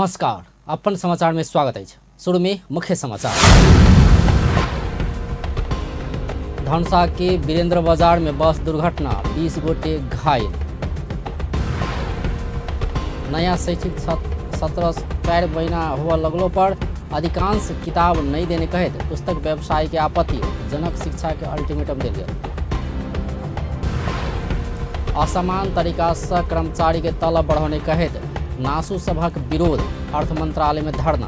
नमस्कार, अपन समाचार में स्वागत है। शुरू में मुख्य समाचार। धनुषा के वीरेंद्र बाजार में बस दुर्घटना, 20 गोटे घायल। नया शैक्षिक सत्र 4 महीना हुआ लगलो पर अधिकांश किताब नहीं देने कहित पुस्तक व्यवसायी के आपत्ति, जनक शिक्षा के अल्टीमेटम दिल गया। असमान तरीका से कर्मचारी के तलब बढ़ाने कहित नासू सभक विरोध, अर्थ मंत्रालय में धरना।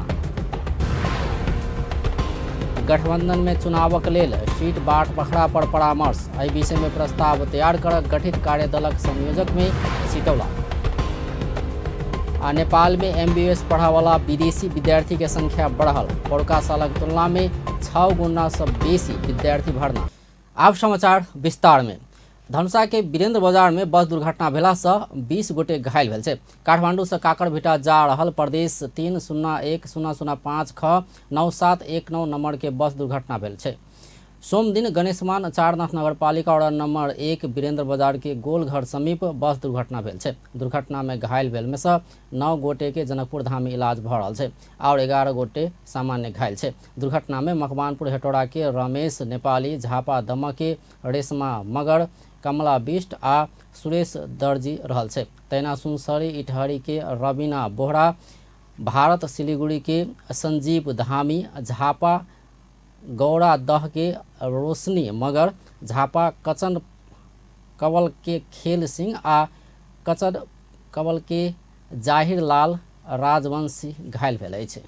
गठबंधन में चुनावक लेल सीट बाट पखड़ा पर परामर्श, एहि विषय में प्रस्ताव तैयार कर गठित कार्यदलक संयोजक में सिटौला। आ नेपाल में MBBS पढ़ा वाला विदेशी विद्यार्थी के संख्या बढ़ल, पौरका सालक तुलना में 6 गुना से बेसी विद्यार्थी भरना। अब समाचार विस्तार में। धनुषा के वीरेंद्र बाजार में बस दुर्घटना भेला से 20 गोटे घायल भेल छै। काठमांडू से काकरभिटा जा रहल प्रदेश 301005 ख 9719 नंबर के बस दुर्घटना भेल छै। सोम दिन गणेशमान चारनाथ नगरपालिका वड़ा नंबर 1 वीरेंद्र बाजार के गोलघर समीप बस दुर्घटना भेल छै। दुर्घटना में घायल भेल में से 9 गोटे के जनकपुर धाम में इलाज भ रहल छै और 11 गोटे सामान्य घायल छै। दुर्घटना में मकवानपुर हेटौड़ा के रमेश नेपाली, झापा दम के रेशमा मगर, कमला बिष्ट आ सुरेश दर्जी रहल छै। तैना सुनसरी इटहरी के रवीना बोहरा, भारत सिलीगुड़ी के संजीव धामी, झापा गौड़ा दह के रोशनी मगर, झापा कचन कवल के खेल सिंह आ कचन कवल के जाहिर लाल राजवंशी घायल भेल अछि।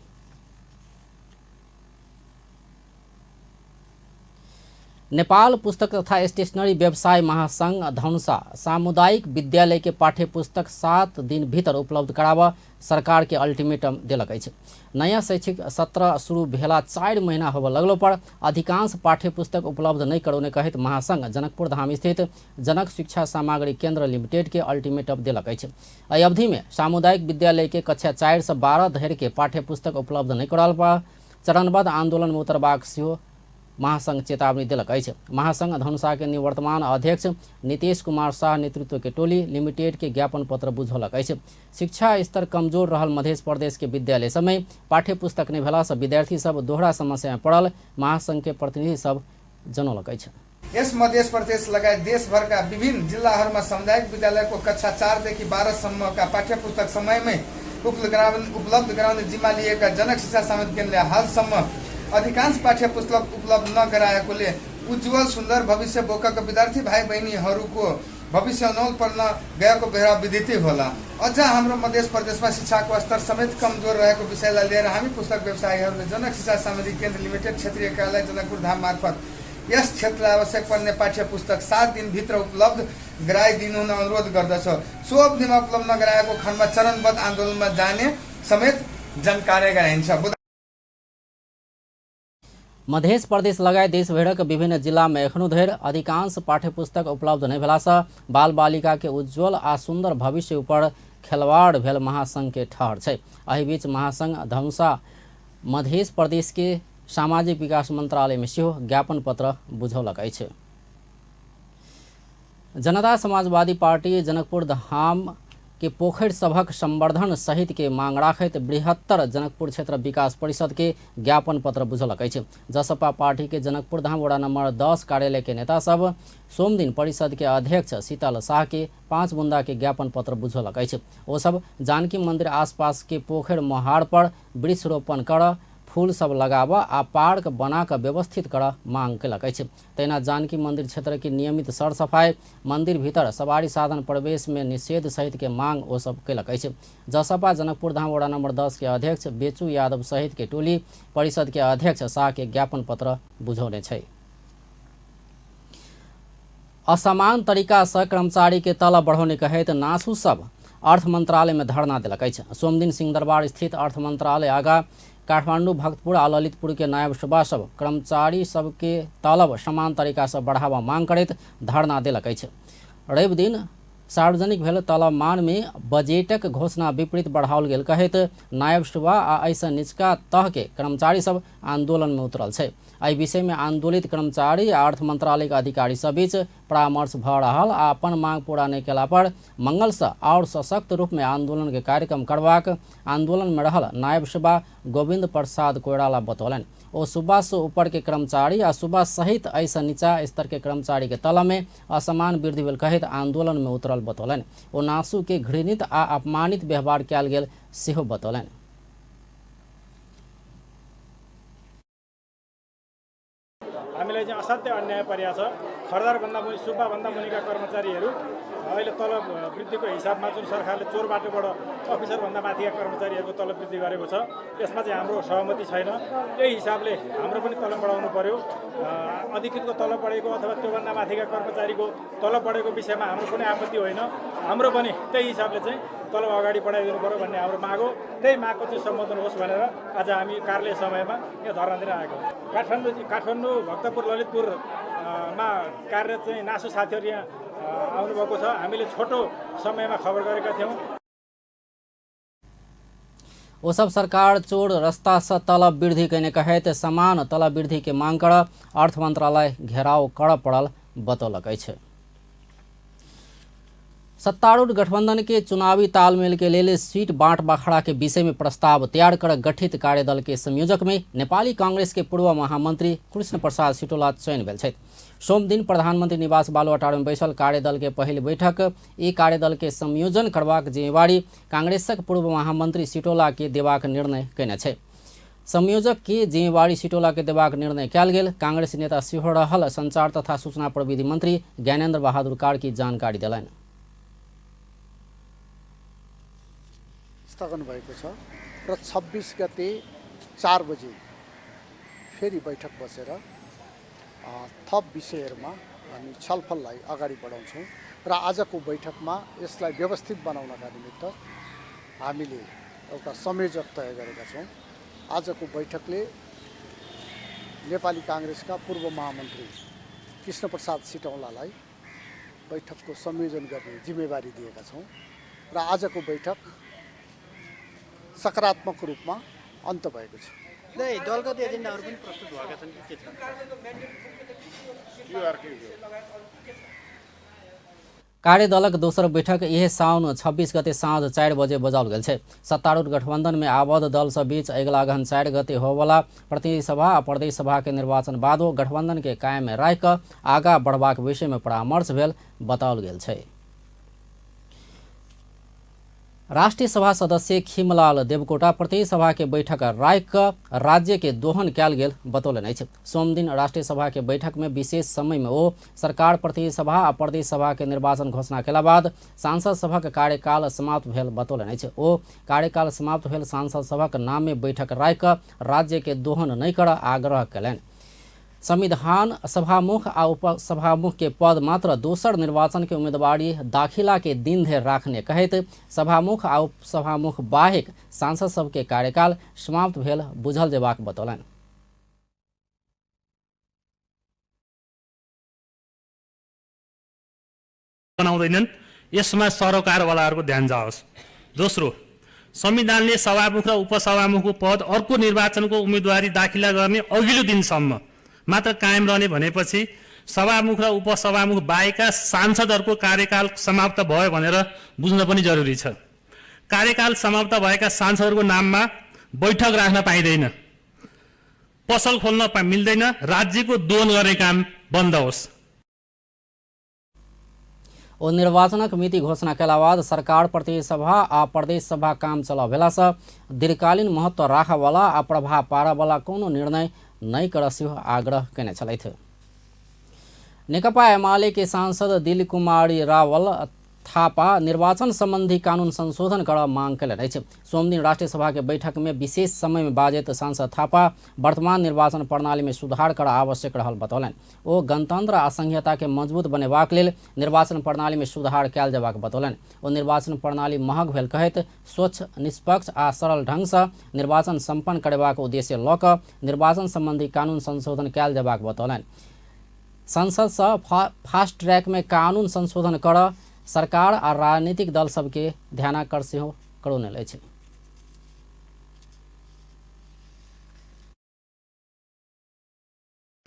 नेपाल पुस्तक तथा स्टेशनरी व्यवसाय महासंघ धनुषा सामुदायिक विद्यालय के पाठ्य पुस्तक 7 दिन भीतर उपलब्ध कराबा सरकार के अल्टीमेटम दिलक अछि। नया शैक्षिक सत्र शुरू भेला 4 महीना होबे लगलो पर अधिकांश पाठ्य पुस्तक उपलब्ध नहीं करौने कहित महासंघ जनकपुर धाम स्थित जनक शिक्षा सामग्री केंद्र लिमिटेड के अल्टीमेटम दिलक अछि। एहि अवधि में सामुदायिक विद्यालय के कक्षा 4 से 12 धरि के पाठ्य पुस्तक उपलब्ध नहीं कराल पर चरणबद्ध आंदोलन में उतरबाक सेहो महासंघ चेतावनी दिलक अछि। महासंघ धनुषा के निवर्तमान अध्यक्ष नीतीश कुमार शाह नेतृत्व के टोली लिमिटेड के ज्ञापन पत्र बुझौलक अछि। शिक्षा स्तर कमजोर रहल मध्य प्रदेश के विद्यालय समय पाठ्य पुस्तक नहीं भेला से विद्यार्थी सब दोहरा समस्या में पड़ल महासंघ के प्रतिनिधि सब जनौलक अछि। यस मध्य प्रदेश लगायत देशभर का विभिन्न जिल्लाहरूमा सामुदायिक विद्यालय को कक्षा 4 देखि 12 सम्म का पाठ्य पुस्तक समय में उपलब्ध गराउने जिम्मा लिएका जनक शिक्षा सामग्री केन्द्रले हालसम्म अधिकांश पाठ्य पुस्तक उपलब्ध नगराएकोले उज्जवल सुन्दर भविष्य बोकेका विद्यार्थी भाइ बहिनीहरूको भविष्य अनौल पर्न गएको बेला विदितै होला। अझ हाम्रो मध्य प्रदेशमा शिक्षाको स्तर समेत कमजोर रहेको विषयलाई लिएर हामी पुस्तक व्यवसायीहरूले जनक शिक्षा सामग्री केन्द्र लिमिटेड क्षेत्रीय कार्यालय जनकपुर धाम मार्फत यस क्षेत्रलाई आवश्यक पर्ने पाठ्य पुस्तक 7 दिन भित्र उपलब्ध गराइदिनु हुन अनुरोध गर्दछ। सो अवधिमा उपलब्ध नगराएको खण्डमा चरणबद्ध आन्दोलनमा जाने समेत जानकारी गराइन्छ। मध्य प्रदेश लगायत देशभरक विभिन्न जिला में एखनो धरि अधिकांश पाठ्य पुस्तक उपलब्ध नहीं भेला से बाल बालिका के उज्जवल आ सुंदर भविष्य ऊपर खिलवाड़ भेल महासंघ के ठहर छै। एहि बीच महासंघ धनुषा मध्य प्रदेश के सामाजिक विकास मंत्रालय में सेहो ज्ञापन पत्र बुझौलक अछि। जनता समाजवादी पार्टी जनकपुर धाम के पोखर सभक संवर्धन सहित के मांग राखैत बृहत्तर जनकपुर क्षेत्र विकास परिषद के ज्ञापन पत्र बुझौलक अछि। जसपा पार्टी के जनकपुर धाम वड़ा नंबर 10 कार्यालय के नेता सब सोम दिन परिषद के अध्यक्ष शीतल शाह के 5 बुंदा के ज्ञापन पत्र बुझौलक अछि। ओ सब जानकी मंदिर आसपास के पोखर मोहाड़ पर वृक्षरोपण कर, फूल सब लगावा आ पार्क बना कर व्यवस्थित कर मांग कलक अछि। तैना जानकी मंदिर क्षेत्र की नियमित सर सफाई, मंदिर भीतर सवारी साधन प्रवेश में निषेध सहित के मांग ओ सब कलक अछि। जसपा जनकपुर धाम वड़ा नंबर 10 के अध्यक्ष बेचू यादव सहित के टोली परिषद के अध्यक्ष शाह के ज्ञापन पत्र बुझौने छै। असमान तरीका से कर्मचारी के तलब बढ़ाने कहित नासू सब अर्थ मंत्रालय में धरना दिलक अछि। सोम दिन सिंहदरबार स्थित अर्थ मंत्रालय आगा काठमांडू, भक्तपुर आ ललितपुर के नायब सुबह सब कर्मचारी सबके तलब समान तरीका से बढ़ावा मांग करैत धरना दिलक अछि। रवि दिन सार्वजनिक भेल तलबमान में बजेटक घोषणा विपरीत बढ़ाओल गेल कहैत नायब सुबह आ ऐसा निचका तह के कर्मचारी सब आंदोलन में उतरल छै। एहि विषय में आंदोलित कर्मचारी आ अर्थ मंत्रालय के अधिकारी सब बीच परामर्श भ रहल आ अपन मांग पूरा नहीं केला पर मंगल से और सशक्त रूप में आंदोलन के कार्यक्रम करबाक आंदोलन में रहल नायब सुबह गोविंद प्रसाद कोइराला बतौलन। ओ सुबह से ऊपर के कर्मचारी आ सुबह सहित ऐसा नीचा स्तर के कर्मचारी के तलब में असमान वृद्धि भेल कहैत आंदोलन में उतरल बतौलन। ओ नासू के घृणित आ अपमानित व्यवहार कयल गेल सेहो बतौलन। हामीलाई चाहिँ असाध्य अन्याय परिया छ। खरदारभन्दा मुनि सुब्बाभन्दा मुनिका कर्मचारीहरू अहिले तलब वृद्धिको हिसाबमा जुन सरकारले चोरबाटोबाट अफिसरभन्दा माथिका कर्मचारीहरूको तलब वृद्धि गरेको छ त्यसमा चाहिँ हाम्रो सहमति छैन। त्यही हिसाबले हाम्रो पनि तलब बढाउनु पर्यो। अधिकृतको तलब बढेको अथवा त्योभन्दा माथिका कर्मचारीको तलब बढेको विषयमा हाम्रो कुनै आपत्ति होइन। हाम्रो पनि त्यही हिसाबले चाहिँ तलब अगाडि बढाइदिनु पर्यो भन्ने हाम्रो माग हो। त्यही मागको चाहिँ सम्बोधन होस् भनेर आज हामी कार्यालय समयमा यहाँ धरना दिन आएको हो। काठमाडौँ भक्तपुर ललितपुरमा कार्यरत चाहिँ नासु साथीहरू यहाँ आउनुभएको छ। हामीले छोटो समयमा खबर गरेका थियौँ। वो सब सरकार चोर रास्ता से तलब वृद्धि कहने कहैत समान तलब वृद्धि के मांग कर अर्थ मंत्रालय घेराव कर पड़ल बतौलक अछि। सत्तारूढ़ गठबंधन के चुनावी तालमेल के लिए सीट बांट बाखड़ा के विषय में प्रस्ताव तैयार कर गठित कार्यदल के संयोजक में नेपाली कांग्रेस के पूर्व महामंत्री कृष्ण प्रसाद सिटौला चयन भेल छथि। सोम दिन प्रधानमंत्री निवास बालुवाटार में बैसल कार्यदल के पहल बैठक ई कार्यदल के संयोजन करबाक जिम्मेवारी कांग्रेसक पूर्व महामंत्री सिटौला के देबाक निर्णय कयने छै। संयोजक के जिम्मेवारी सिटौला के देबाक निर्णय कयल गेल कांग्रेस नेता सेहो रहल संचार तथा सूचना प्रविधि मंत्री ज्ञानेन्द्र बहादुर कार्की जानकारी देलनि। स्थगन भएको छ र 26 गते 4 बजे फेरि बैठक बसेर थप विषयहरूमा हामी छलफललाई अगाडि बढाउँछौँ र आजको बैठकमा यसलाई व्यवस्थित बनाउनका निमित्त हामीले एउटा संयोजक तय गरेका छौँ। आजको बैठकले नेपाली कांग्रेसका पूर्व महामन्त्री कृष्ण प्रसाद सिटौलालाई बैठकको संयोजन गर्ने जिम्मेवारी दिएका छौँ र आजको बैठक सकारात्मक रूपमा अन्त भएको छ। दलगत एजेन्डाहरू पनि प्रस्तुत भएका छन् के छ? कार्यदलक दोसर बैठक यह साउन 26 गते साँझ 4 बजे बजाओल गेल छै। सत्तारूढ़ गठबंधन में आबद्ध दल सब बीच अगिला अगहन 4 गते होवला प्रतिनिधि सभा आ प्रदेश सभा के निर्वाचन बादो गठबंधन के कायम में राख कऽ आगा बढ़बाक विषय में परामर्श भेल बताओल गेल छै। राष्ट्रीय सभा सदस्य खिमलाल देवकोटा प्रदेश सभा के बैठक राख राज्य के दोहन कयल गेल बतौलन अछि। सोम दिन राष्ट्रीय सभा के बैठक में विशेष समय में ओ सरकार प्रदेश सभा आ प्रदेश सभा के निर्वाचन घोषणा केला बाद सांसद सभक कार्यकाल समाप्त भेल बतौलन अछि। ओ कार्यकाल समाप्त भेल सांसद सभक नाम में बैठक राख राज्य के दोहन नहीं कर आग्रह कयलनि। संविधान सभामुख आ उपसभामुख के पद मात्र दोसर निर्वाचन के उम्मीदवारी दाखिला के दिन धरि राखने कहैत सभामुख आ उपसभामुख बाहेक सांसद सब के कार्यकाल समाप्त भेल बुझल जेबाक बतौलनि। बनाउँदैनन् यसमा सरकारवालाहरूको ध्यान जाओस्। दोस्रो, संविधानले सभामुख र उपसभामुखको पद अर्को निर्वाचनको उम्मेदवारी दाखिला गर्ने अघिल्लो दिनसम्म मात्र कायम रहने भनेपछि सभामुख र उपसभामुख बाहेकका सांसदहरूको कार्यकाल समाप्त भयो भनेर बुझ्न पनि जरुरी छ। कार्यकाल समाप्त भएका सांसदहरूको नाममा बैठक राख्न पाइँदैन, पसल खोल्न मिल्दैन, राज्यको दोहन गर्ने काम बन्द होस्। ओ निर्वाचनक मिति घोषणा केला बाद सरकार प्रदेश सभा आ प्रदेश सभा काम चला भेला से दीर्घकालीन महत्व राखवाला आ प्रभाव पारवाला कोनो निर्णय नहीं कर सेहो आग्रह कयने छलथि। नेकपा एमाले के सांसद दिल कुमारी रावल थापा निर्वाचन संबंधी कानून संशोधन कर मांग कयलनि अछि। सोम दिन राष्ट्रीय सभा के बैठक में विशेष समय में बाजैत सांसद थापा वर्तमान निर्वाचन प्रणाली में सुधार कर आवश्यक रहल बतौलनि। ओ गणतंत्र आ संहिता के मजबूत बनेबाक लेल निर्वाचन प्रणाली में सुधार कयल जेबाक बतौलनि। ओ निर्वाचन प्रणाली महग भेल कहैत स्वच्छ, निष्पक्ष आ सरल ढंग से निर्वाचन सम्पन्न करेबाक उद्देश्य लऽ कऽ निर्वाचन संबंधी कानून संशोधन कयल जेबाक बतौलनि। संसद से फास्ट ट्रैक में कानून संशोधन कर सरकार आ राजनीतिक दल सबके ध्यानाकर्षण सेहो करौने अछि।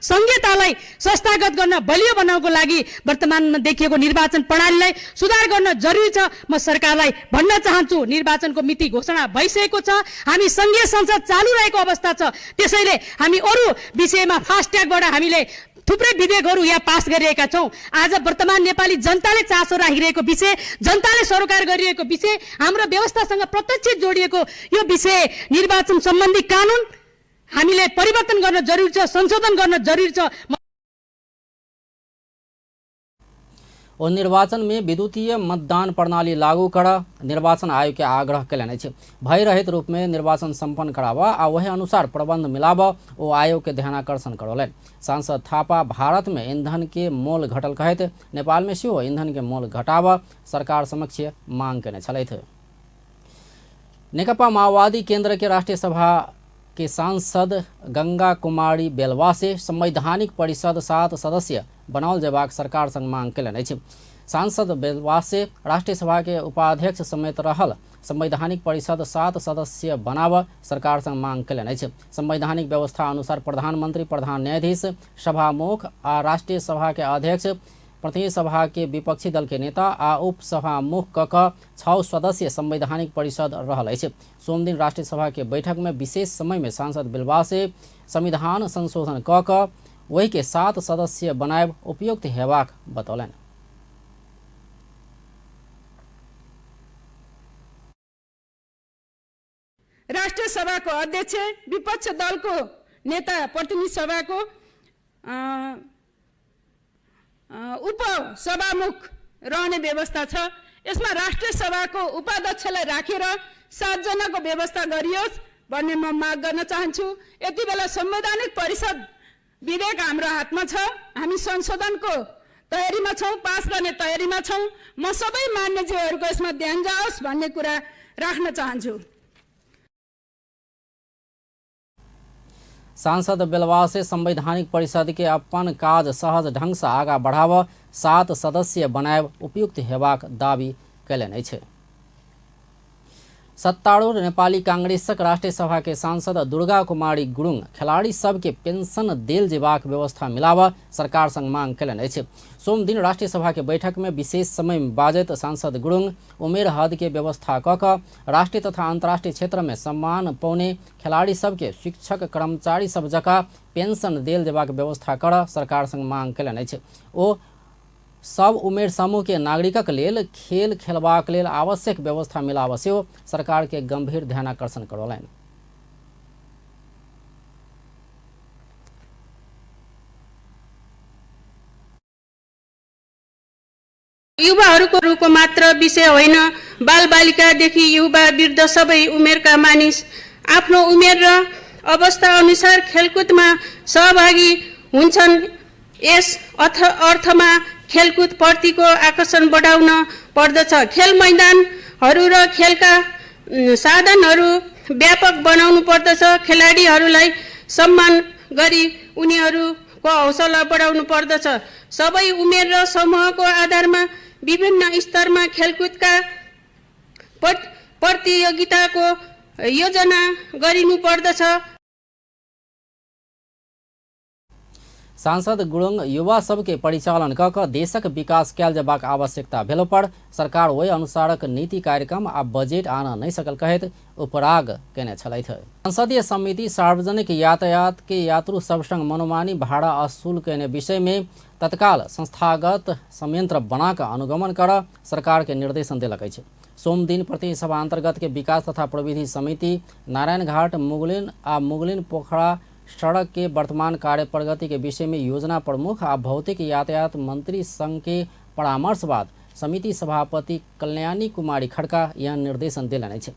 संघीयतालाई संस्थागत गर्न बलियो बनाउनको लागि वर्तमानमा देखिएको निर्वाचन प्रणालीलाई सुधार गर्न जरुरी छ। म सरकारलाई भन्न चाहन्छु, निर्वाचनको मिति घोषणा भइसकेको छ, हामी संघीय संसद चालु रहेको अवस्था छ, त्यसैले हामी अरू विषयमा फास्ट ट्र्याकबाट हामीले थुप्रै विधेयकहरू यहाँ पास गरिरहेका छौँ। आज वर्तमान नेपाली जनताले चासो राखिरहेको विषय, जनताले सरोकार गरिरहेको विषय, हाम्रो व्यवस्थासँग प्रत्यक्ष जोडिएको यो विषय निर्वाचन सम्बन्धी कानुन हामीले परिवर्तन गर्न जरुरी छ, संशोधन गर्न जरुरी छ। और निर्वाचन में विद्युतीय मतदान प्रणाली लागू कर निर्वाचन आयोग के आग्रह कयलनि अछि। भय रहित रूप में निर्वाचन संपन्न कराबा आ वही अनुसार प्रबंध मिलाब ओ आयोग के ध्यानाकर्षण करौलनि। सांसद थापा भारत में ईंधन के मोल घटल कहैत नेपाल में सेहो ईंधन के मोल घटाब सरकार समक्ष मांग केने छलथि। नेकपा माओवादी केंद्र के राष्ट्रीय सभा के सांसद गंगा कुमारी बेलवासे संवैधानिक परिषद 7 सदस्य बनाओल जयबाक सरकार संग मांग कयलनि अछि। सांसद बेलवासे राष्ट्रीय सभा के उपाध्यक्ष समेत रहल संवैधानिक परिषद 7 सदस्य बनाव सरकार संग मांग कयलनि अछि। संवैधानिक व्यवस्था अनुसार प्रधानमंत्री, प्रधान न्यायाधीश, सभामुख आ राष्ट्रीय सभा के अध्यक्ष, प्रतिनिधि सभा के विपक्षी दल के नेता आ उप सभामुख क 6 सदस्य संवैधानिक परिषद रहल अछि। सोम दिन राष्ट्रीय सभा के बैठक में विशेष समय में सांसद बेलवासे संविधान संशोधन क वही के 7 सदस्य बनाएब उपयुक्त हेबाक बतौलनि। राष्ट्रिय सभाको अध्यक्ष, विपक्ष दलको नेता, प्रतिनिधि सभाको उप सभामुख रहने व्यवस्था छ। यसमा राष्ट्रिय सभाको उपाध्यक्षलाई राखेर 7 जनाको व्यवस्था गरियोस् भन्ने म माग गर्न चाहन्छु। यति बेला संवैधानिक परिषद विधेयक हाम्रो हातमा छ, हामी संशोधनको तयारीमा छौँ, पास गर्ने तयारीमा छौँ। म सबै मान्यज्यूहरूको यसमा ध्यान जाओस् भन्ने कुरा राख्न चाहन्छु। सांसद बेलवासे संवैधानिक परिषद के अपन काज सहज ढंग से आगा बढ़ाव 7 सदस्य बनाएब उपयुक्त हेबाक दावी कयलनि अछि। सत्तारूढ़ नेपाली कांग्रेसक राष्ट्रीय सभा के सांसद दुर्गा कुमारी गुरुङ खिलाड़ी सबके पेंशन देल जेबाक व्यवस्था मिलाव सरकार संग मांग कयलनि अछि। सोम दिन राष्ट्रीय सभा के बैठक में विशेष समय में बाजैत सांसद गुरुङ उमेर हद के व्यवस्था क राष्ट्रीय तथा अंतर्राष्ट्रीय क्षेत्र में सम्मान पौने खिलाड़ी सबके शिक्षक, कर्मचारी सब जका पेंशन देल जेबाक व्यवस्था कर सरकार संग मांग कयलनि अछि। ओ सब उमेर समूह के नागरिकक लेल खेल खेलबाक लेल आवश्यक व्यवस्था मिलाब सेहो सरकार के गंभीर ध्यानाकर्षण करौलनि। युवाहरूको रूपको मात्र विषय होइन, बालबालिकादेखि युवा वृद्ध सबै उमेरका मानिस आफ्नो उमेर र अवस्था अनुसार खेलकुदमा सहभागी हुन्छन्। यस अर्थमा खेलकुद प्रतिको आकर्षण बढाउन पर्दछ। खेल मैदानहरू र खेलका साधनहरू व्यापक बनाउनु पर्दछ। खेलाडीहरूलाई सम्मान गरी उनीहरूको हौसला बढाउनु पर्दछ। सबै उमेर र समूहको आधारमा विभिन्न स्तरमा खेलकुदका प्रतियोगिताको योजना गरिनु पर्दछ। सांसद गुरुङ युवा सबके परिचालन क देशक विकास कयल जेबाक आवश्यकता भेला पर सरकार ओहि अनुसारक नीति कार्यक्रम आ बजेट आन नहि सकल कहैत उपराग केने छलथि। संसदीय समिति सार्वजनिक यातायात के यात्रु सब संग मनोमानी भाड़ा असुल केने विषय में तत्काल संस्थागत संयंत्र बना कर अनुगमन कर सरकार के निर्देशन दिलक अछि। सोम दिन प्रतिनिधि सभा अंतर्गत के विकास तथा प्रविधि समिति नारायणघाट मुगलिन पोखरा सड़क के वर्तमान कार्य प्रगति के विषय में योजना प्रमुख आ भौतिक यातायात मंत्री संघ के परामर्श बाद समिति सभापति कल्याणी कुमारी खड़का यह निर्देशन दिलनि अछि।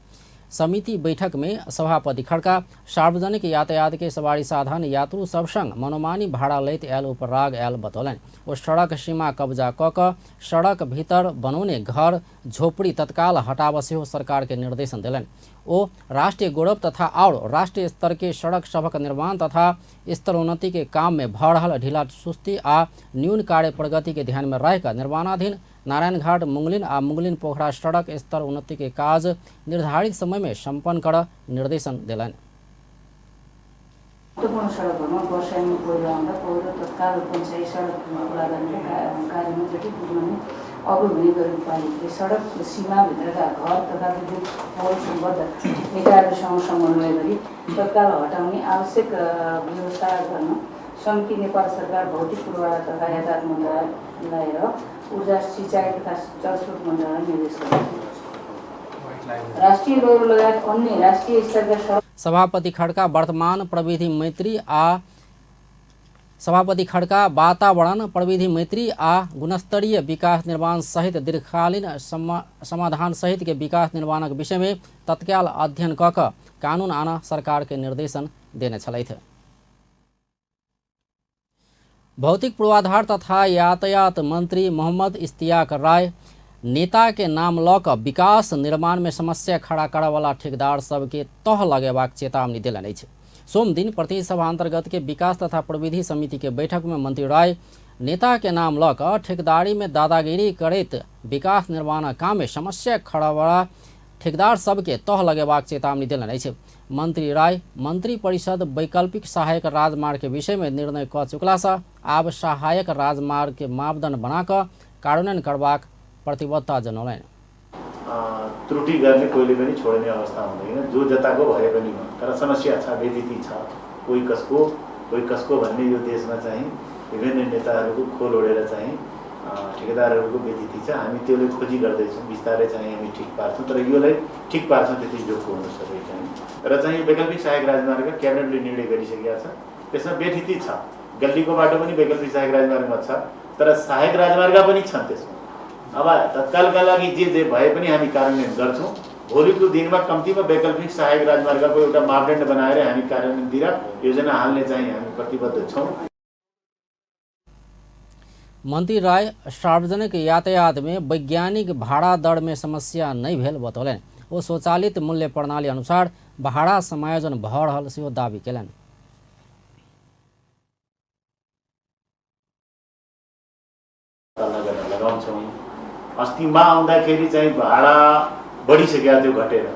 समिति बैठक में सभापति खड़का सार्वजनिक यातायात के सवारी साधन यात्रु सब संग मनोमानी भाड़ा लैत आयल उपराग आयल बतौलनि। ओ सड़क सीमा कब्जा क सड़क भीतर बनौने घर झोपड़ी तत्काल हटाव सेहो सरकार के निर्देशन दिलनि। ओ राष्ट्रीय गौरव तथा और राष्ट्रीय स्तर के सड़क सभक निर्माण तथा स्तरोन्नति के काम में भ रहल ढीला सुस्ती आ न्यून कार्य प्रगति के ध्यान में रखकर निर्माणाधीन नारायणघाट मुंगलिन आ मुंगलिन पोखरा सड़क स्तर उन्नति के काज निर्धारित समय में सम्पन्न कर निर्देशन दिलन। महत्त्वपूर्ण सडकहरूमा वर्षाइमा पहिरो आउँदा पहिरो तत्काल पञ्चायत सडक खुला गर्ने कार्यमा जटिल पूर्णमा अग्लो हुने गरी पालिकाले सडक सीमाभित्रका घर तथा विद्युत पोल सम्बद्ध निकायहरूसँग समन्वय गरी तत्काल हटाउने आवश्यक व्यवस्था गर्न समिति नेपाल सरकार भौतिक पूर्वाधार तथा यातायात मन्त्रालय र ऊर्जा सिँचाइ तथा जलस्रोत मन्त्रालय निर्देश गर्छ। राष्ट्रिय रोड लगायत अन्य राष्ट्रिय स्तरका सडक सभापति खड्का वर्तमान प्रविधि मैत्री आ सभापति खड्का वातावरण प्रविधि मैत्री आ गुणस्तरीय विकास निर्माण सहित दीर्घकालीन समाधान सहित के विकास निर्माणक विषय में तत्काल अध्ययन कक कानून आना सरकार के निर्देशन देने छलैथ। भौतिक पूर्वाधार तथा यातायात मंत्री मोहम्मद इश्तियाक राय नेता के नाम लक विकास निर्माण में समस्या खड़ा करे वाला ठेकेदार सबके तह लगेबाक चेतावनी दिलनि अछि। सोम दिन प्रतिनिधि सभा अंतर्गत के विकास तथा प्रविधि समिति के बैठक में मंत्री राय नेता के नाम लक ठेकेदारी में दादागिरी करैत विकास निर्माण काम में समस्या खड़ा वाला ठेकेदार सबके तह लगेबाक चेतावनी दिलनि अछि। मंत्री राय मंत्री परिषद वैकल्पिक सहायक राजमार्ग के विषय में निर्णय क चुकला से आब सहायक राजमार्ग के मापदण्ड बनाकर कार्यान्वयन करबाक प्रतिबद्धता जनाउन्। त्रुटि गर्ने कोहीले पनि छोड्ने अवस्था हुँदैन, जो जताको भए पनि हो। तर समस्या छ, बेदिती छ, कोही कसको भन्ने यो देशमा चाहिँ विभिन्न नेताहरूको खोल ओढेर चाहिँ ठेकेदारहरूको बेदिती छ। हामी त्यसले खोजी गर्दैछौँ, बिस्तारै चाहिँ हामी ठिक पार्छौँ, तर योलाई ठिक पार्छौँ त्यति जोखो हुन सकेको र चाहिँ वैकल्पिक सहायक राजमार्ग क्याबिनेटले निर्णय गरिसकेका छ। त्यसमा बेथिति छ, गल्लीको बाटो पनि वैकल्पिक सहायक राजमार्गमा छ, तर सहायक राजमार्ग पनि छन् त्यसमा। अब तत्कालका लागि जे भए पनि हामी कार्यान्वयन गर्छौँ। भोलिको दिनमा कम्तीमा वैकल्पिक सहायक राजमार्गको एउटा मापदण्ड बनाएर हामी कार्यान्वयनतिर योजना हाल्ने चाहिँ हामी प्रतिबद्ध छौँ। मंत्री राय सार्वजनिक यातायात में वैज्ञानिक भाड़ा दर में समस्या नहीं भेल बतौलन। वो स्वचालित मूल्य प्रणाली अनुसार भाड़ा समायोजन भ रहल सेहो दावी केलन। अस्तिमा आउँदाखेरि चाहिँ भाडा बढिसकेको थियो, घटेर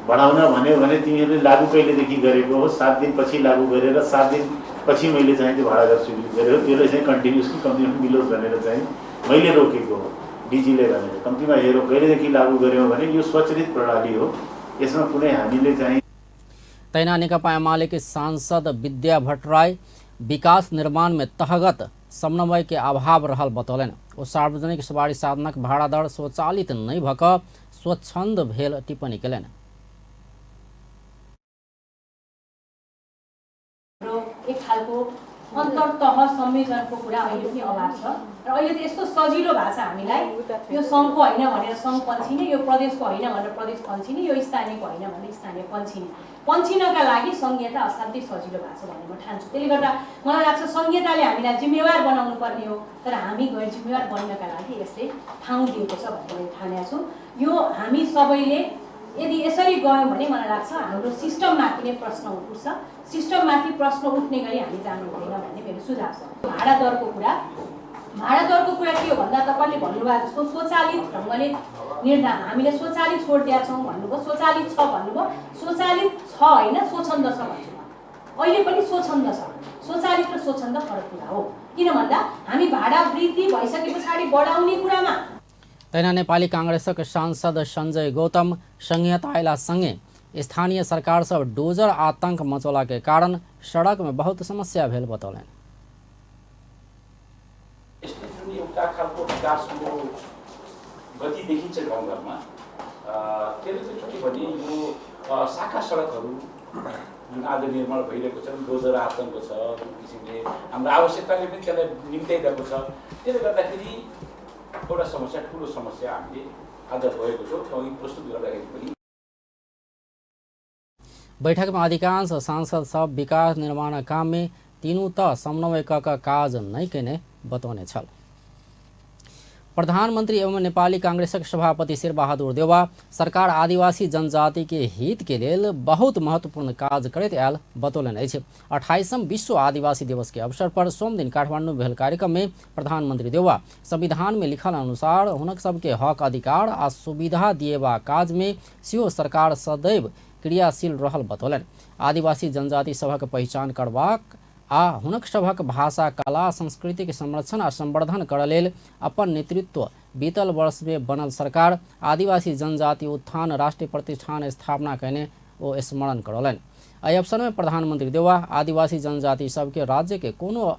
बढाउन भन्यो भने तिमीहरूले लागू कहिलेदेखि गरेको हो, 7 दिनपछि लागू गरेर 7 दिनपछि मैले चाहिँ त्यो भाडा दर स्वीकृत गरेको, त्यसले चाहिँ कन्टिन्युसली कम्तीमा मिलोस् भनेर चाहिँ मैले रोकेको हो डिजीले भनेर। कम्तीमा हेरौँ कहिलेदेखि लागू गर्यौँ भने यो स्वचालित प्रणाली हो, यसमा कुनै हामीले चाहिँ। तैना नेकपा एमाले के सांसद विद्या भट्टराई विकास निर्माण में तहगत समन्वय के अभाव रहल बतौलन। वो सार्वजनिक सवारी साधनक भाड़ा दर स्वचालित नहीं भक स्वच्छंद भेल टिप्पणी केलन। एक खालको अन्तर्तह संयोजनको कुरा अहिले पनि अभाव छ र अहिले त यस्तो सजिलो भएको छ हामीलाई, यो सङ्घको होइन भनेर सङ्घ पन्छिने, यो प्रदेशको होइन भनेर प्रदेश पन्छिने, यो स्थानीयको होइन भनेर स्थानीय पन्छिनका लागि संहिता असाध्यै सजिलो भएको छ भन्ने म ठान्छु। त्यसले गर्दा मलाई लाग्छ संहिताले हामीलाई जिम्मेवार बनाउनु पर्ने हो, तर हामी गैर जिम्मेवार बन्नका लागि यसले ठाउँ दिएको छ भन्ने मैले ठानेको छु। यो हामी सबैले यदि यसरी गयौँ भने मलाई लाग्छ हाम्रो सिस्टममाथि नै प्रश्न उठ्छ, सिस्टममाथि प्रश्न उठ्ने गरी हामी जानु हुँदैन भन्ने मेरो सुझाव छ। भाडा दरको कुरा के हो भन्दा तपाईँले भन्नुभयो जस्तो स्वचालित ढङ्गले निर्णय हामीले स्वचालित छोडिदिएका छौँ भन्नुभयो, स्वचालित छ भन्नुभयो, स्वचालित छ होइन स्वच्छन्द छ भन्छु म। अहिले पनि स्वच्छन्द छ, स्वचालित र स्वच्छन्द फरक कुरा हो। किन भन्दा हामी भाडा वृद्धि भइसके पछाडि बढाउने कुरामा। तैना नेपाली कांग्रेसक सांसद संजय गौतम संहिता अयलासँगै स्थानीय सरकार सब डोजर आतंक मचौला के कारण सड़क में बहुत समस्या भेल बतौलन। एउटा खालको विकासको गति देखिन्छ गाउँघरमा, त्यसले चाहिँ के भने यो शाखा सडकहरू जुन आज निर्माण भइरहेको छ, डोजर आतंक छ, जुन किसिमले हाम्रो आवश्यकताले पनि त्यसलाई निम्त्याइरहेको छ। त्यसले गर्दाखेरि एउटा समस्या, ठुलो समस्या हामीले आज भएको छौँ प्रस्तुत गर्दाखेरि पनि। बैठक में अधिकांश सांसद सब विकास निर्माण काम में तीनों त समन्वय का काज नहीं केने बतौने छल। प्रधानमंत्री एवं नेपाली कांग्रेसक सभापति शेरबहादुर देउवा सरकार आदिवासी जनजाति के हित के लेल बहुत महत्वपूर्ण काज करैत आयल बतौलन अछि। 28वां विश्व आदिवासी दिवस के अवसर पर सोम दिन काठमांडू में भेल कार्यक्रम में प्रधानमंत्री देउवा संविधान में लिखल अनुसार हुनक सबके हक अधिकार आ सुविधा दिएबा काज में सेहो सरकार सदैव क्रियाशील रहल बतौलन। आदिवासी जनजाति सभक पहचान करबाक आ हुनक सभक भाषा कला संस्कृति के संरक्षण आ संवर्धन करय लेल अपन नेतृत्व बीतल वर्ष में बनल सरकार आदिवासी जनजाति उत्थान राष्ट्रीय प्रतिष्ठान स्थापना कयने ओ स्मरण करौलनि। एहि अवसर में प्रधानमंत्री देउवा आदिवासी जनजाति सबके राज्य के कोनो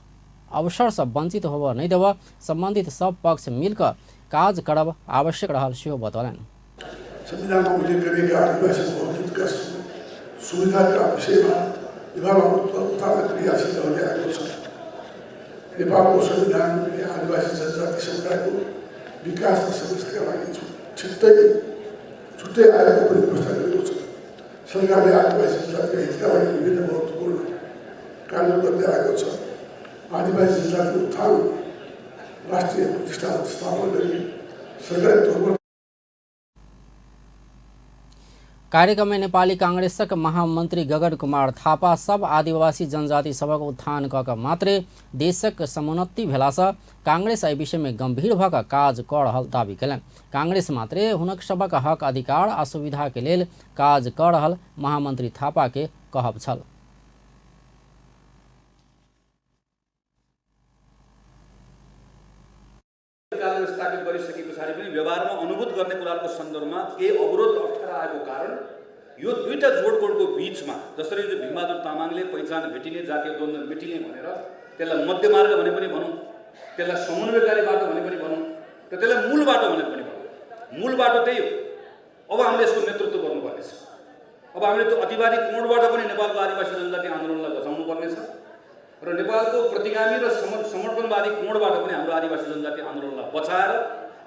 अवसर से वंचित होबऽ नहीं देबऽ संबंधित सब पक्ष मिलकर काज करब आवश्यक रहल सेहो बतौलनि। संविधानमा उल्लेख गरिएका आदिवासीको हितका सुविधाका विषयमा विभागमा उत्थान क्रियाशील रहँदै आएको छ। नेपालको संविधानले आदिवासी जनजाति समुदायको विकास र समृद्धिका लागि छुट्टै आयोगको पनि व्यवस्था गरेको छ। सरकारले आदिवासी जनजातिका हितका लागि विभिन्न महत्त्वपूर्ण कार्य गर्दै आएको छ। आदिवासी जनजाति उत्थान राष्ट्रिय प्रतिष्ठान स्थापना गरी सरकारी तौरमा कार्यक्रम में नेपाली कांग्रेसक महामंत्री गगन कुमार थापा सब आदिवासी जनजाति सबक उत्थान कऽ मात्रे देशक समुन्नति भेलासँ कांग्रेस एहि विषय में गंभीर भऽ कऽ काज कऽ रहल दावी कयलनि। कांग्रेस मात्रे हुनक सबक हक अधिकार आ सुविधा के लेल काज कऽ रहल महामंत्री थापा के कहब छल। स्थापित गरिसके पछाडि पनि व्यवहारमा अनुभूत गर्ने कुराको सन्दर्भमा केही अवरोध अप्ठ्यारा आएको कारण यो दुईटा जोडतोडको बीचमा जसरी जो भीमबहादुर तामाङले पहिचान भेटिने जातीय द्वन्द्व मेटिने भनेर त्यसलाई मध्यमार्ग भने पनि भनौँ, त्यसलाई समन्वयकारी बाटो भने पनि भनौँ, र त्यसलाई मूल बाटो भने पनि भनौँ। मूल बाटो त्यही हो। अब हामीले यसको नेतृत्व गर्नुपर्नेछ। अब हामीले त्यो अतिवादी कोणबाट पनि नेपालको आदिवासी जनजाति आन्दोलनलाई बचाउनु पर्नेछ र नेपालको प्रतिगामी र समर्पणवादी कोणबाट पनि हाम्रो आदिवासी जनजाति आन्दोलनलाई बचाएर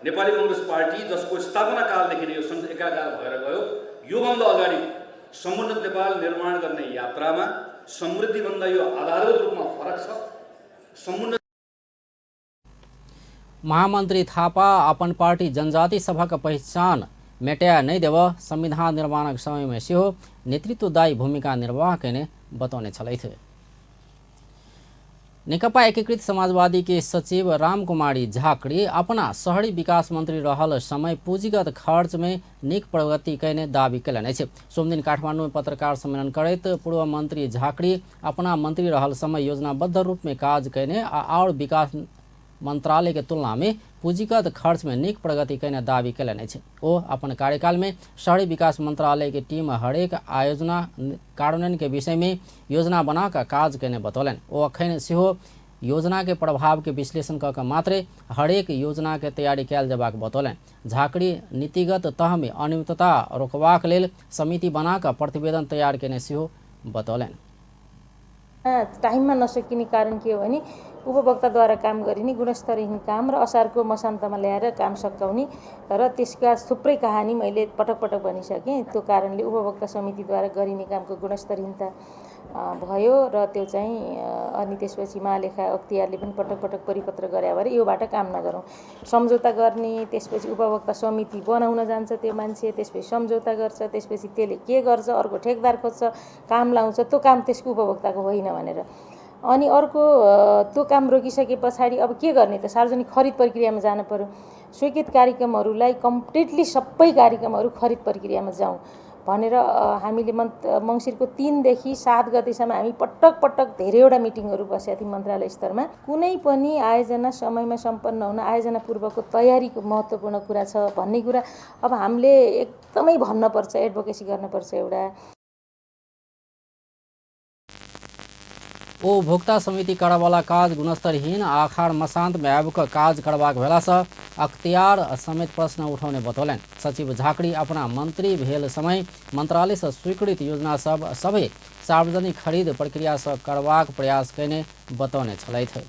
नेपाली कांग्रेस पार्टी जसको स्थापना कालदेखि नै यो एकाकार भएर गयो, योभन्दा अगाडि समुन्नत नेपाल निर्माण गर्ने यात्रामा समृद्धिभन्दा यो आधारभूत रूपमा फरक छ। समुन्नत महामंत्री थापा अपन पार्टी जनजाति सभक पहचान मेटाया नहीं देव संविधान निर्माणक समय में सेहो नेतृत्वदायी भूमिका निर्वाह कयने बतौने छलथि। नेकपा एकीकृत समाजवादी के सचिव रामकुमारी झाकड़ी अपना शहरी विकास मंत्री रहल समय पूंजीगत खर्च में नीक प्रगति कयने दावी कयलनि अछि। सोम दिन काठमांडू में पत्रकार सम्मेलन करैत पूर्व मंत्री झाकड़ी अपना मंत्री रहल समय योजनाबद्ध रूप में काज कयने और विकास मंत्रालय के तुलना में पूंजीगत खर्च में नीक प्रगति कयने दावी कयलनि अछि। ओ अपन कार्यकाल में शहरी विकास मंत्रालय के टीम हरेक आयोजना कार्यान्वयन के विषय में योजना बनाकर काज कयने बतौलनि। ओ अखन सेहो योजना के प्रभाव के विश्लेषण कऽ मात्रे हरेक योजना के तैयारी कयल जेबाक बतौलनि। झाकड़ी नीतिगत तह में अनियमितता रोकबाक लेल समिति बनाकर प्रतिवेदन तैयार कयने सेहो बतौलनि। टाइममा नसकिने कारण के हो भने उपभोक्ताद्वारा काम गरिने गुणस्तरहीन काम र असारको मसान्तमा ल्याएर काम सकाउने र त्यसका थुप्रै कहानी मैले पटक पटक भनिसकेँ। त्यो कारणले उपभोक्ता समितिद्वारा गरिने कामको गुणस्तरहीनता भयो र त्यो चाहिँ अनि त्यसपछि महालेखा अख्तियारले पनि पटक पटक परिपत्र गरे भएर योबाट काम नगरौँ, सम्झौता गर्ने, त्यसपछि उपभोक्ता समिति बनाउन जान्छ त्यो मान्छे, त्यसपछि सम्झौता गर्छ, त्यसपछि त्यसले के गर्छ, अर्को ठेकदार खोज्छ, काम लाउँछ, त्यो काम त्यसको उपभोक्ताको होइन भनेर। अनि अर्को त्यो काम रोकिसके पछाडि अब के गर्ने त सार्वजनिक खरिद प्रक्रियामा जानु पर्यो। स्वीकृत कार्यक्रमहरूलाई कम्प्लिटली सबै कार्यक्रमहरू खरिद प्रक्रियामा जाउँ भनेर हामीले मङ्सिरको 3 देखि 7 गतेसम्म हामी पटक पटक धेरैवटा मिटिङहरू बसेका थियौँ मन्त्रालय स्तरमा। कुनै पनि आयोजना समयमा सम्पन्न हुन आयोजना पूर्वको तयारीको महत्त्वपूर्ण कुरा छ भन्ने कुरा अब हामीले एकदमै भन्नुपर्छ, एडभोकेसी गर्नुपर्छ। एउटा ओ भोक्ता समिति करवाला काज गुणस्तरहीन आखार मसान्त में आबिक काज करबाक भेलासँ अख्तियार समेत प्रश्न उठाउने बतौलनि। सचिव झाकड़ी अपना मंत्री भेल समय मंत्रालय से स्वीकृत योजना सबै सार्वजनिक खरीद प्रक्रिया से करबाक प्रयास कयने बतौने छलथि।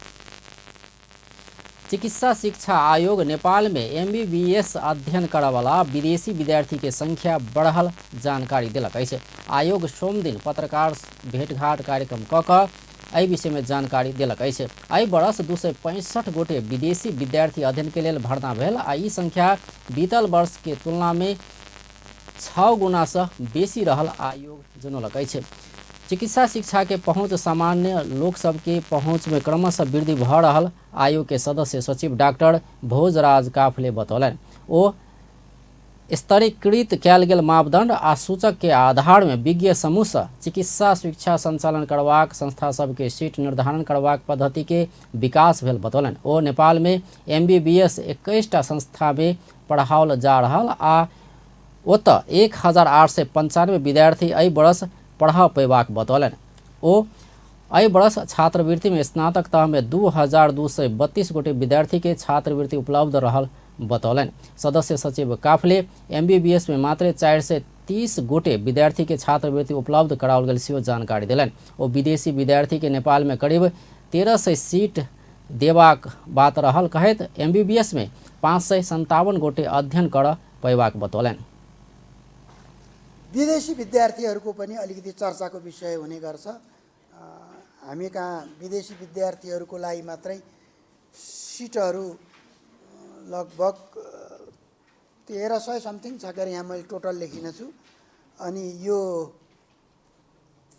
चिकित्सा शिक्षा आयोग नेपाल में MBBS अध्ययन करवाला विदेशी विद्यार्थी के संख्या बढ़ल जानकारी दिलक अछि। आयोग सोम दिन पत्रकार भेंटघाट कार्यक्रम कऽ एहि विषय में जानकारी दिलक अछि। एहि वर्ष 265 गोटे विदेशी विद्यार्थी अध्ययन के लेल भर्ना भेल आ ई संख्या बीतल वर्ष के तुलना में 6 गुना से बेसी रहल आयोग जनौलक अछि। चिकित्सा शिक्षा के पहुँच सामान्य लोक सब के पहुँच में क्रमशः वृद्धि भ रहल आयोग के सदस्य सचिव डॉक्टर भोजराज काफले बतौलनि। ओ स्तरीकृत कयल गेल मापदंड आ सूचक के आधार में विज्ञ समूह से चिकित्सा शिक्षा संचालन करबाक संस्था सब के सीट निर्धारण करबाक पद्धति के विकास भेल बतौलनि। ओ नेपाल में MBBS 21टा संस्था में पढ़ाओल जा रहल आ ओतऽ 1895 विद्यार्थी एहि वर्ष पढ़ा पेबाक बतौलनि। ओ एहि वर्ष छात्रवृत्ति में स्नातक तह में 2232 गोटे विद्यार्थी के छात्रवृत्ति उपलब्ध रहल बतौलनि। सदस्य सचिव काफले MBBS में मात्र 430 गोटे विद्यार्थी के छात्रवृत्ति उपलब्ध कराओल गेल सेहो जानकारी दिलनि। ओ विदेशी विद्यार्थी के नेपाल में करीब 1300 सीट देबाक बात रहल कहैत MBBS में 557 गोटे अध्ययन कर पेबाक बतौलनि। विदेशी विद्यार्थीहरूको पनि अलिकति चर्चाको विषय हुने गर्छ। हामी कहाँ विदेशी विद्यार्थीहरूको लागि मात्रै सिटहरू लगभग 1300 समथिङ छ गरी यहाँ मैले टोटल लेखिन छु। अनि यो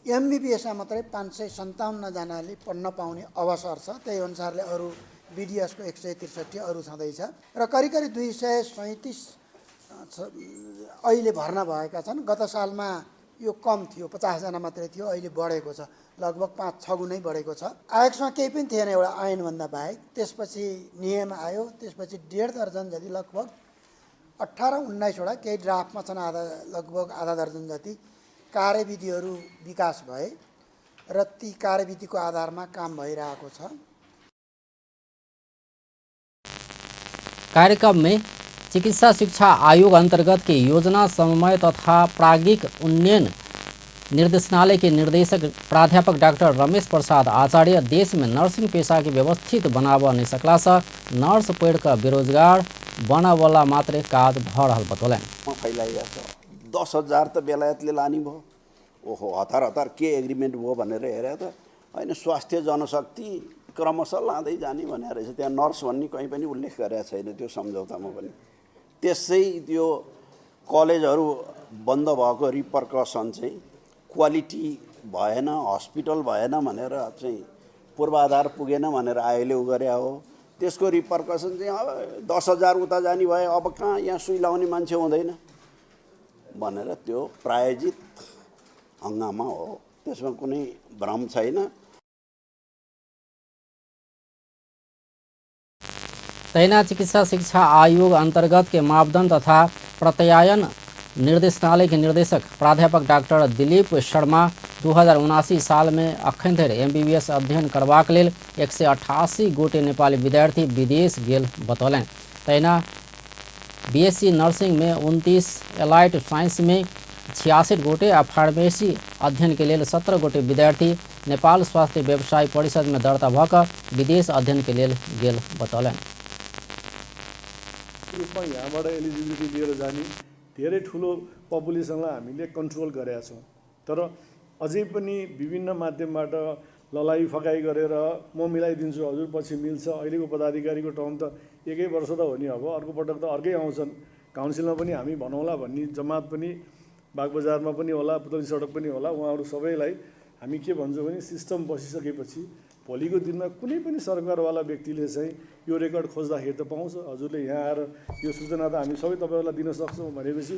MBBSमा मात्रै 557 जनाले पढ्न पाउने अवसर छ। त्यही अनुसारले अरू BDSको 163 अरू छँदैछ र करिब 237 अहिले भर्ना भएका छन्। गत सालमा यो कम थियो, 50 जना मात्रै थियो, अहिले बढेको छ, लगभग 5-6 गुणै बढेको छ। आयोगसँग केही पनि थिएन एउटा ऐनभन्दा बाहेक। त्यसपछि नियम आयो, त्यसपछि 1.5 दर्जन जति लगभग 18-19 वटा केही ड्राफ्टमा छन्, लगभग आधा दर्जन जति कार्यविधिहरू विकास भए र ती कार्यविधिको आधारमा काम भइरहेको छ। कार्यक्रम में चिकित्सा शिक्षा आयोग अंतर्गत के योजना समन्वय तथा प्राज्ञिक उन्नयन निर्देशनालय के निदेशक प्राध्यापक डॉक्टर रमेश प्रसाद आचार्य देश में नर्सिंग पेशा के व्यवस्थित बनाब नहीं सकला से नर्स पढ़ कर बेरोजगार बना वाला मात्र काज भ रहल बतौलनि। फैलाइरहेको 10,000 त बेलायतले लानी भयो। ओहो हतार के एग्रिमेन्ट भयो भनेर हेरे त हैन, स्वास्थ्य जनशक्ति क्रमशः लाँदै जाने भनेर रहेछ। त्यहाँ नर्स भन्ने कहीँ पनि उल्लेख गरेको छैन त्यो सम्झौतामा पनि। त्यसै त्यो कलेजहरू बन्द भएको रिपरकसन चाहिँ क्वालिटी भएन, हस्पिटल भएन भनेर चाहिँ पूर्वाधार पुगेन भनेर आयोले उ गरे हो। त्यसको रिपरकसन चाहिँ अब 10,000 उता जाने भए अब कहाँ यहाँ सुई लाउने मान्छे हुँदैन भनेर त्यो प्रायोजित हङ्गामा हो। त्यसमा कुनै भ्रम छैन। तैना चिकित्सा शिक्षा आयोग अंतर्गत के मापदंड तथा प्रत्यायन निर्देशनालय के निदेशक प्राध्यापक डॉक्टर दिलीप शर्मा 2079 साल में अखन धरि MBBS अध्ययन करबाक लेल 188 गोटे नेपाली विद्यार्थी विदेश गेल बतौलनि। तैना BSc नर्सिंग में 29, एलाइड साइंस में 66 गोटे आ फार्मेसी अध्ययन के लेल 17 गोटे विद्यार्थी नेपाल स्वास्थ्य व्यवसाय परिषद में दर्ता भऽ विदेश अध्ययन के लेल गेल बतौलनि। रूपमा यहाँबाट एलिजिबिलिटी लिएर जाने धेरै ठुलो पपुलेसनलाई हामीले कन्ट्रोल गरेका छौँ। तर अझै पनि विभिन्न माध्यमबाट ललाई फकाइ गरेर म मिलाइदिन्छु हजुर पछि मिल्छ। अहिलेको पदाधिकारीको टर्म त 1 वर्ष त हो नि, अब अर्को पटक त अर्कै आउँछन्। काउन्सिलमा पनि हामी भनौँला भन्ने जमात पनि बागबजारमा पनि होला, पुतली सडक पनि होला। उहाँहरू सबैलाई हामी के भन्छौँ भने सिस्टम बसिसकेपछि भोलिको दिनमा कुनै पनि सरकारवाला व्यक्तिले चाहिँ यो रेकर्ड खोज्दाखेरि त पाउँछ। हजुरले यहाँ आएर यो सूचना त हामी सबै तपाईँहरूलाई दिन सक्छौँ भनेपछि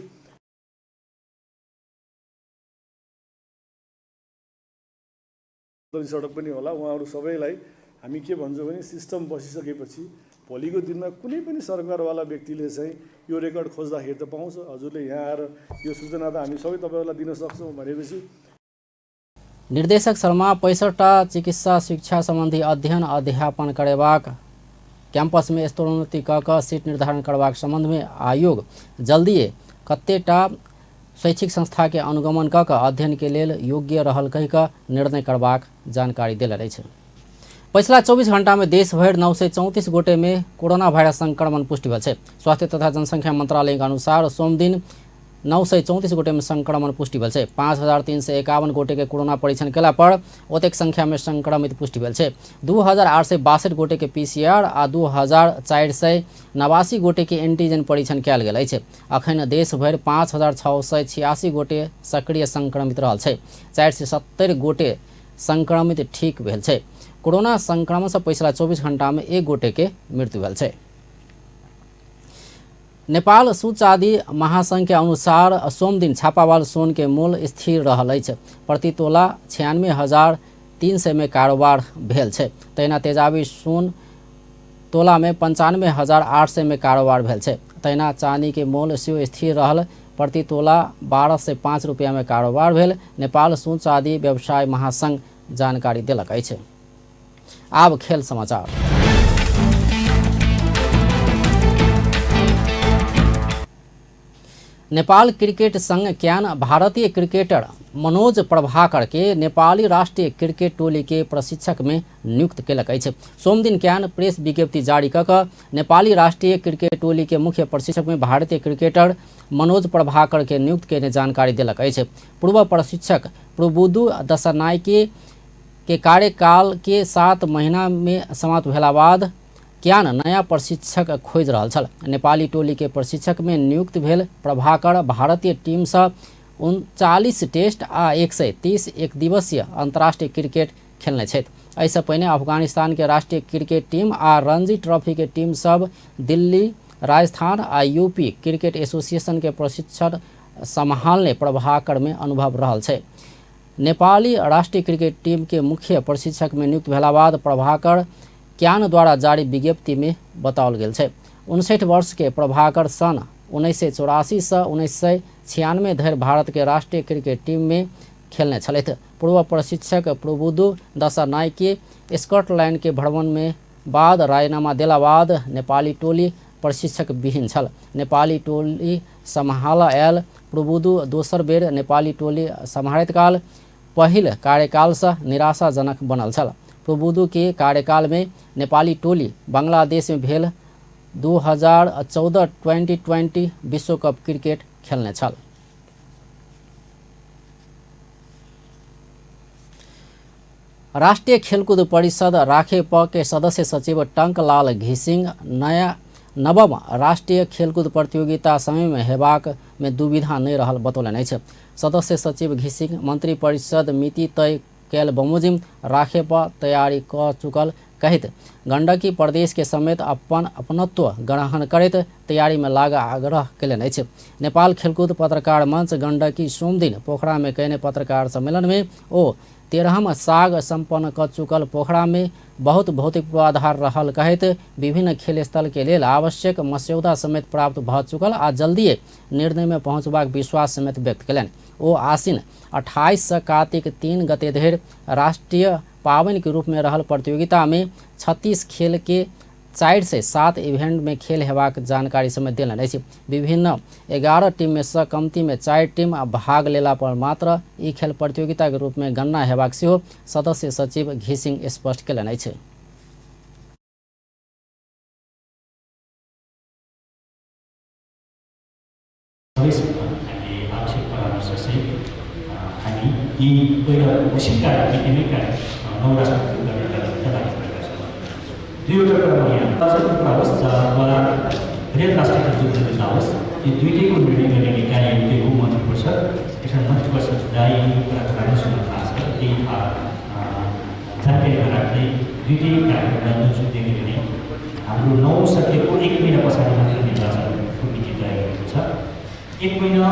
सडक पनि होला। उहाँहरू सबैलाई हामी के भन्छौँ भने सिस्टम बसिसकेपछि भोलिको दिनमा कुनै पनि सरकारवाला व्यक्तिले चाहिँ यो रेकर्ड खोज्दाखेरि त पाउँछ। हजुरले यहाँ आएर यो सूचना त हामी सबै तपाईँहरूलाई दिन सक्छौँ भनेपछि निर्देशक शर्मा 65टा चिकित्सा शिक्षा संबंधी अध्ययन अध्यापन करेबाक कैंपस में स्तरोन्नति क सीट निर्धारण करबाक संबंध में आयोग जल्दिए कतेटा शैक्षिक संस्था के अनुगमन क अध्ययन के लेल योग्य रहल कहि क निर्णय करबाक जानकारी देले रही। पिछला 24 घंटा में देश भर 934 गोटे में कोरोना वायरस संक्रमण पुष्टि भेल। स्वास्थ्य तथा जनसंख्या मंत्रालय के अनुसार सोम दिन 934 गोटे में संक्रमण पुष्टि भेल छै। 5351 गोटे के कोरोना परीक्षण केला पर ओतेक संख्या में संक्रमित पुष्टि भेल छै। 2862 गोटे के PCR आ 2489 गोटे के एंटीजन परीक्षण कयल गेल अछि। अखन देश भरि 5686 गोटे सक्रिय संक्रमित रहल छै। 470 गोटे संक्रमित ठीक भेल छै। कोरोना संक्रमण से पिछला 24 घंटा में 1 गोटे के मृत्यु भेल छै। नेपाल सूचादी महासंघ के अनुसार सोम दिन छापावाल सोन के मूल स्थिर रहल अछि। प्रति तोला 96,300 में कारोबार भेल छै। तहिना तेजाबी सोन तोला में 95,800 में कारोबार भेल छै। तहिना चांदी के मूल सेहो स्थिर रहल। प्रति तोला 12 से 5 रुपया में कारोबार भेल। नेपाल सूचादी व्यवसाय महासंघ जानकारी देलक अछि। आब खेल समाचार। नेपाल क्रिकेट संघ क्यान भारतीय क्रिकेटर मनोज प्रभाकर के नेपाली राष्ट्रीय क्रिकेट टोली के प्रशिक्षक में नियुक्त केलक अछि। सोम दिन क्यान प्रेस विज्ञप्ति जारी कऽ नेपाली राष्ट्रीय क्रिकेट टोली के मुख्य प्रशिक्षक में भारतीय क्रिकेटर मनोज प्रभाकर के नियुक्त केने जानकारी देलक अछि। पूर्व प्रशिक्षक प्रबुद्धु दशनायके के कार्यकाल के 7 महीना में समाप्त भेला बाद क्यान नया प्रशिक्षक खोज रहल छल। नेपाली टोली के प्रशिक्षक में नियुक्त भेल प्रभाकर भारतीय टीम से 39 टेस्ट आ 130 एक दिवसीय अंतर्राष्ट्रीय क्रिकेट खेलने छथि। एहिसँ पहिने अफगानिस्तान के राष्ट्रीय क्रिकेट टीम आ रणजी ट्रॉफी के टीम सब दिल्ली, राजस्थान आ यूपी क्रिकेट एसोसिएशन के प्रशिक्षण संभालने प्रभाकर में अनुभव रहल छै। नेपाली राष्ट्रीय क्रिकेट टीम के मुख्य प्रशिक्षक में नियुक्त भेला बाद प्रभाकर क्यान द्वारा जारी विज्ञप्ति में बताओल गेल छै। 59 वर्ष के प्रभाकर सन 1984 से 1996 धरि भारत के राष्ट्रीय क्रिकेट टीम में खेलने छलथि। पूर्व प्रशिक्षक प्रबुद्धु दशनायके स्कॉटलैंड के भ्रमण में बाद राजीनामा देला बाद नेपाली टोली प्रशिक्षक विहीन छल। नेपाली टोली सम्हालऽ आयल प्रबुद्धु दोसर बेर नेपाली टोली सम्हारैत काल पहिल कार्यकाल से निराशाजनक बनल छल। प्रबुद्धु के कार्यकाल में नेपाली टोली बांग्लादेश में भेल 2014 2020 विश्व कप क्रिकेट खेलने छल। राष्ट्रीय खेलकूद परिषद राखेप के सदस्य सचिव टंकलाल घिसिंग नवम राष्ट्रीय खेलकूद प्रतियोगिता समय में हेबाक में दुविधा नहीं रहल बतौलनि अछि। सदस्य सचिव घिसिंग मंत्री परिषद मिति तय कैल बमोजिम राखेप तैयारी क चुकल कहित गंडकी प्रदेश के समेत अपनत्व ग्रहण करैत तैयारी में लाग आग्रह कयलनि अछि। नेपाल खेलकूद पत्रकार मंच गंडकी सोम दिन पोखरा में कयने पत्रकार सम्मेलन में ओ 13हम साग संपन्न क चुकल पोखरा में बहुत भौतिक पूर्वाधार रहल कहैत विभिन्न खेल स्थल के लेल आवश्यक मस्यौदा समेत प्राप्त भ चुकल आ जल्दीए निर्णय में पहुंचबाक विश्वास समेत व्यक्त कयलनि। ओ आसिन 28 से कार्तिक 3 गते धरि राष्ट्रीय पावनि के रूप में रहल प्रतियोगिता में 36 खेल के 4 से 7 इवेंट में खेल हेबाक जानकारी समेत देलनि अछि। विभिन्न 11 टीम में से कमती में 4 टीम भाग लेला पर मात्र ई खेल प्रतियोगिता के रूप में गणना हेबाक सेहो सदस्य सचिव घिसिंग स्पष्ट कयलनि अछि। दुईवटा कुरामा यहाँ कुरा होस् वा रेल राष्ट्रिय प्रतियोगिता होस् यो दुईटैको निर्णय गर्ने निकाय एउटै हो मन्त्री परिषद। त्यसमा मन्त्री परिषद जुलाई कुराको राम्रो सुन्न थाहा छ। त्यही जानकारीमा राख्दै दुईटै कार्यक्रमलाई जुन दिएको निर्णय हाम्रो 9 सकेको 1 महिना पछाडि मात्र निर्वाचनको मिति तय गरेको छ। 1 महिना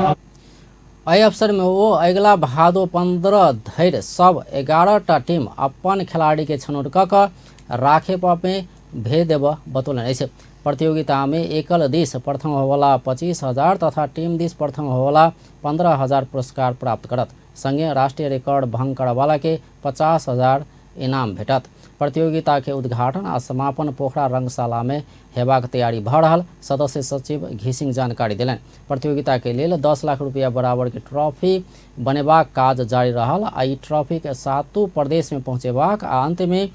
एहि अवसर में वो अगिला भादो 15 धरि सब 11टा टीम अपन खिलाड़ी के छनौट कऽ राखेप में भेज देब बतौलनि अछि। प्रतियोगिता में एकल दिश प्रथम होवला 25,000 तथा टीम दिश प्रथम होवला 15,000 पुरस्कार प्राप्त करत। संगे राष्ट्रीय रिकॉर्ड भंग करवाला के 50,000 इनाम भेटत। प्रतियोगिता के उद्घाटन आ समापन पोखरा रंगशाला में हेबाक तैयारी भ रहल सदस्य सचिव घिसिंग जानकारी देलनि। प्रतियोगिता के लेल 10 लाख रुपया बराबर के ट्रॉफी बनेबाक काज जारी रहल आ ई ट्रॉफी के 7 प्रदेश में पहुंचेबाक आ अंत में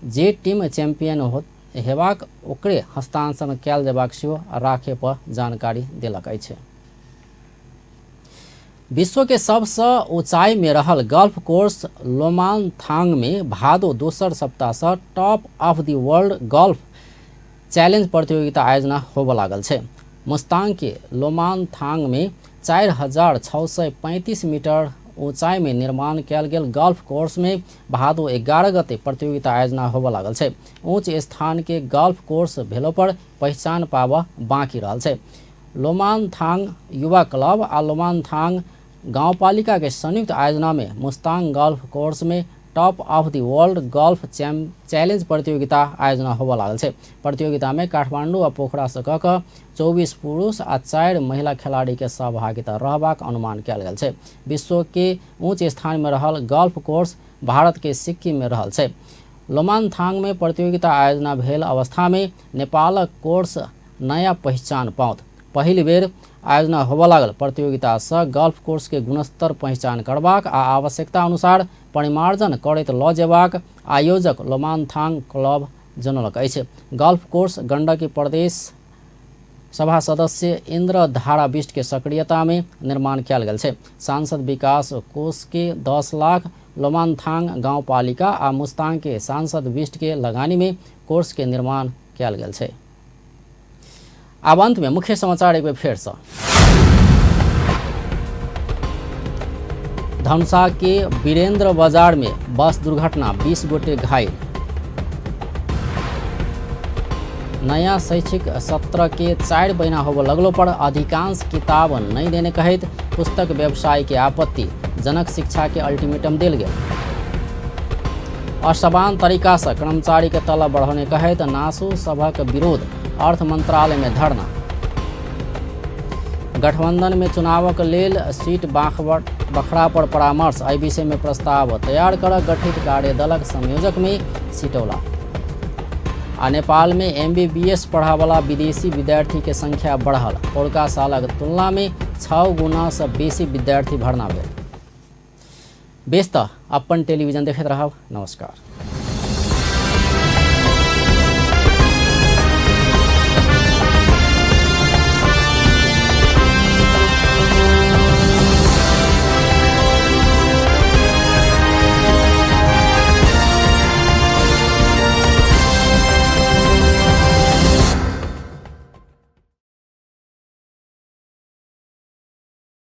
जे टीम चैंपियन हेबाक ओकरे हस्तांतरण कयल जेबाक सेहो राखेप जानकारी देलक अछि। विश्व के सबसे ऊंचाई में रहल गल्फ कोर्स लोमानथांग में भादो दोसर सप्ताह से top of the world golf challenge प्रतियोगिता आयोजना होबे लागल छै। मुस्तांग के लोमानथांग में 4635 मीटर ऊंचाई में निर्माण कयल गेल गल्फ कोर्स में भादो 11 गते प्रतियोगिता आयोजना होबे लागल छै। ऊंच स्थान के गल्फ कोर्स भेलो पर पहचान पाबऽ बाकी रहल छै। लोमानथांग युवा क्लब आ लोमानथांग गांवपालिका के संयुक्त आयोजना में मुस्तांग गल्फ कोर्स में top of the world golf challenge प्रतियोगिता आयोजना होबे लागल छै। प्रतियोगिता में काठमांडू आ पोखरा से कऽ 24 पुरुष आ 4 महिला खिलाड़ी के सहभागिता रहबाक अनुमान कयल गेल छै। विश्व के ऊंच स्थान में रहल गल्फ कोर्स भारत के सिक्किम में रहल छै। लोमानथांग में प्रतियोगिता आयोजना भेल अवस्था में नेपालक कोर्स नया पहचान पाओत। पहिल बेर आयोजना होबे लागल प्रतियोगिता से गल्फ कोर्स के गुणस्तर पहचान करबाक आ आवश्यकता अनुसार परिमार्जन करैत लऽ जेबाक आयोजक लोमानथांग क्लब जनौलक अछि। गल्फ कोर्स गंडकी प्रदेश सभा सदस्य इंद्र धारा बिष्ट के सक्रियता में निर्माण कयल गेल छै। सांसद विकास कोष के 10 लाख, लोमानथांग गांवपालिका आ मुस्तांग के सांसद बिष्ट के लगानी में कोर्स के निर्माण कयल गेल छै। अब अंत में मुख्य समाचार एक बार फिर से। धनुषा के वीरेंद्र बाजार में बस दुर्घटना, 20 गोटे घायल। नया शैक्षिक सत्र के 4 महीना होबे लगलो पर अधिकांश किताब नहीं देने कहत पुस्तक व्यवसायी के आपत्ति, जनक शिक्षा के अल्टीमेटम देल गेल। असमान तरीका से कर्मचारी के तलब बढ़ाने कहत नासो सभक विरोध, अर्थ मंत्रालय में धरना। गठबंधन में चुनावक लेल सीट बखरा पर परामर्श, एहि विषय में प्रस्ताव तैयार कर गठित कार्यदलक संयोजक में सिटौला। आ नेपाल में MBBS पढ़ावला विदेशी विद्यार्थी के संख्या बढ़ल, पौरका सालक तुलना में 6 गुना से बेसी विद्यार्थी भर्ना भेल। बेस त अपन टेलीविजन देखैत रहब। नमस्कार।